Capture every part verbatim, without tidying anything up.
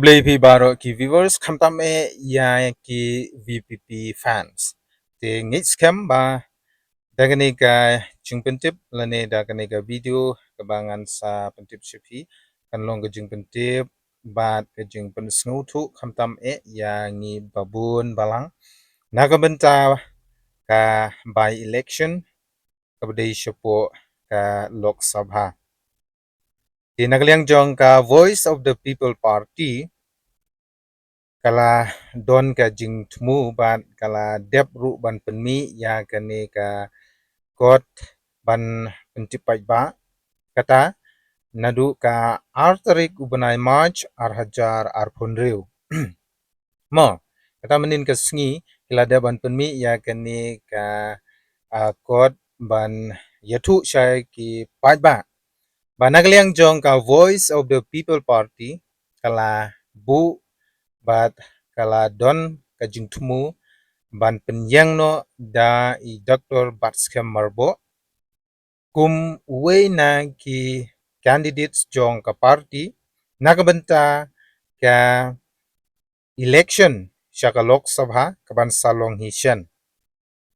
Khublei phi baroh ki viewers, khamtam eh ïa ki V P P fans. Te ngeit skhem ba da kane ka jingpyntip lane da kane ka video kaba ngan sa pyntip sha phi kan long ka jingpyntip bad ka jingpynsngewthuh khamtam eh ïa ngi babun balang na ka bynta ka by election kaba dei shapoh ka Lok Sabha. Te na ka liang jong ka Voice of the People Party ka la don ka jingthmu bad ka la dep ruh ban pynmih ïa kane ka kot ban pyntip paidbah, kata naduh ka ar tarik u bnai March ar hajar arphew hynriew. Mo, kata mynnin ka sngi ki la dep ban pynmih ïa kane ka, ah, kot ban ïathuh sha ki paidbah ba na ka liang jong ka Voice of the People Party ka la buh bad ka la don ka jingthmu ban pynïeng noh da i Doktor Batskhem Myrboh kum uwei na ki candidates jong ka party na ka bynta ka election sha ka Lok Sabha kaban sa long hi shen,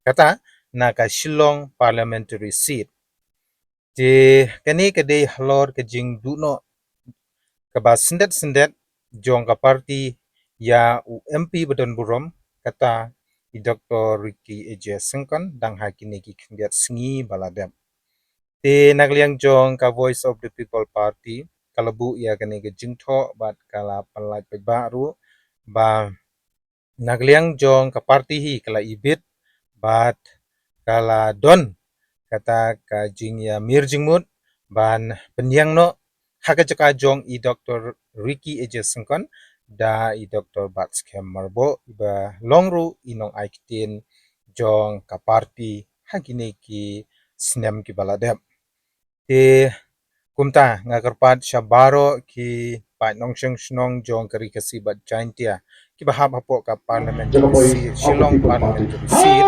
kata na ka Shillong Parliamentary Seat. Te kane ka dei halor ka jingduh noh kaba syndet syndet jong ka party ïa u M P ba don burom, kata i Doktor Ricky A J Syngkon, dang ha kine ki khyndiat sngi ba la dep. Te na ka liang jong ka Voice of the People Party ka la buh ïa kane ka jingthoh bad ka la pynlait paidbah ruh ba na ka liang jong ka party hi ka la ibit bad ka la don kata ka jingïamir jingmut ban pynïeng noh ha ka jaka jong i Doktor Ricky A J Syngkon da i Doktor Batskhem Myrboh iba long ruh i nongai ktien jong ka party ha kine ki snem kiba la dep. Te kumta nga kyrpad sha baroh ki paid nongshong shnong jong ka Ri Khasi bad Jaintia kiba hap hapoh ka parliamentary seat, Shillong parliamentary seat.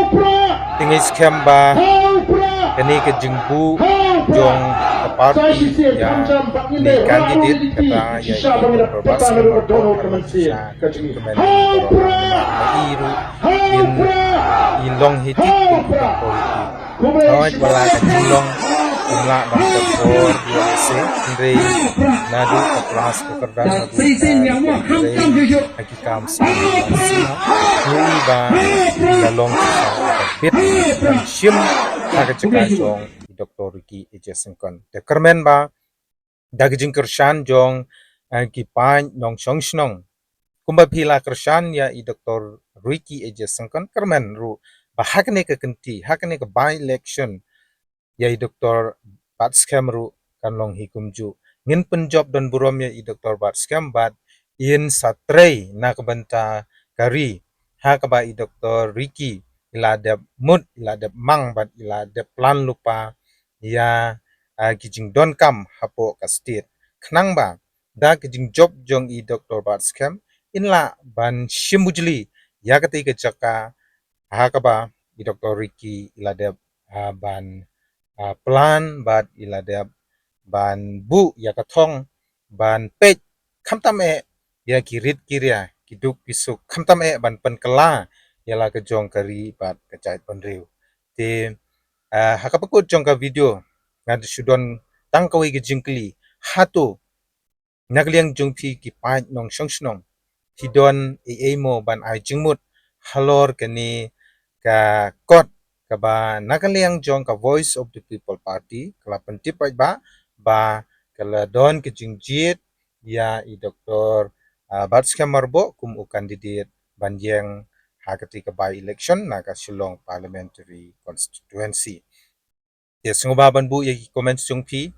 Te ngi skhem ba kane ka jingbuh jong ka party ïa kine candidate, kata ïa i Doktor Batskhem Myrboh, ka long shisha ka jingkmen baroh, namar i ruh in i long hi tik kum i Doktor Ricky. Hooid, wat la ka jinglong ym lah ban kyrpad ïa se, hynrei naduh ka plas ka kyrdan, naduh ka ri, hynrei ha ki kam sngewsih, ngi i ba la long shisha kaba bit ban shim ha ka jaka jong i Doktor Ricky A J Syngkon. Te kyrmen ba da ka jingkyrshan jong, eh, ki paid nongshong shnong, kumba phi la kyrshan ïa i Doktor Ricky A J Syngkon, kyrmen ruh ba ha kane ka kynti, ha kane ka by election, ïa i Doktor Batskhem ruh kan long hi kumjuh. Ngin pynjop don burom ïa i Doktor Batskhem bad in sa trei na ka bynta ka ri, ha kaba i Doktor Ricky i la dep mut, i la dep mang bad i la dep plan lypa ïa, ah, ki jingdonkam hapoh ka state. Khnang ba da ka jingjop jong i Doktor Batskhem in lah ban shim bujli ïa katei ka jaka ha kaba i Doktor Ricky i la dep, ah, ban, ah, plan bad i la dep ban buh ïa ka thong ban peit khamtam eh ïa ki rit ki ria, ki duk ki suk, khamtam eh ban pynkylla ïa la ka jong ka ri bad ka jaitbynriew. Te, ah, ha kaba kut jong ka video nga da shu don tang kawei ka jingkylli, hato na ka liang jong phi ki paid nongshong shnong, phi don ei ei mo ban ai jingmut halor kane ka kot kaba na ka liang jong ka Voice of the People Party ka la pyntip paidbah ba ka la don ka jingjied ïa i Doktor, ah, Batskhem Myrboh kum u candidate ban ïeng ha katei ka by election na ka Shillong Parliamentary Constituency. Te sngewbha ban buh ïa ki comments jong phi.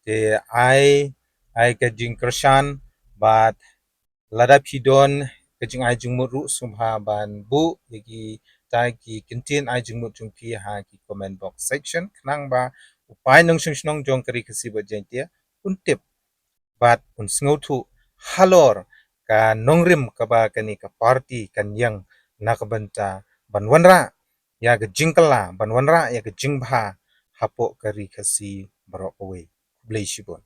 Te ai, ai ka jingkyrshan bad lada phi don ka jingai jingmut ruh sngewbha ban buh ïa kita ki kyntien ai jingmut jong phi ha ki comment box section, khnang ba u paid nongshong shnong jong ka Ri Khasi bad Jaintia un tip bad un sngewthuh halor ka nongrim kaba kane ka party kan ïeng na ka bynta ban wanrah ïa ka jingkylla, ban wanrah ïa ka jingbha hapoh ka Ri Khasi baroh kawei. Khublei shibun.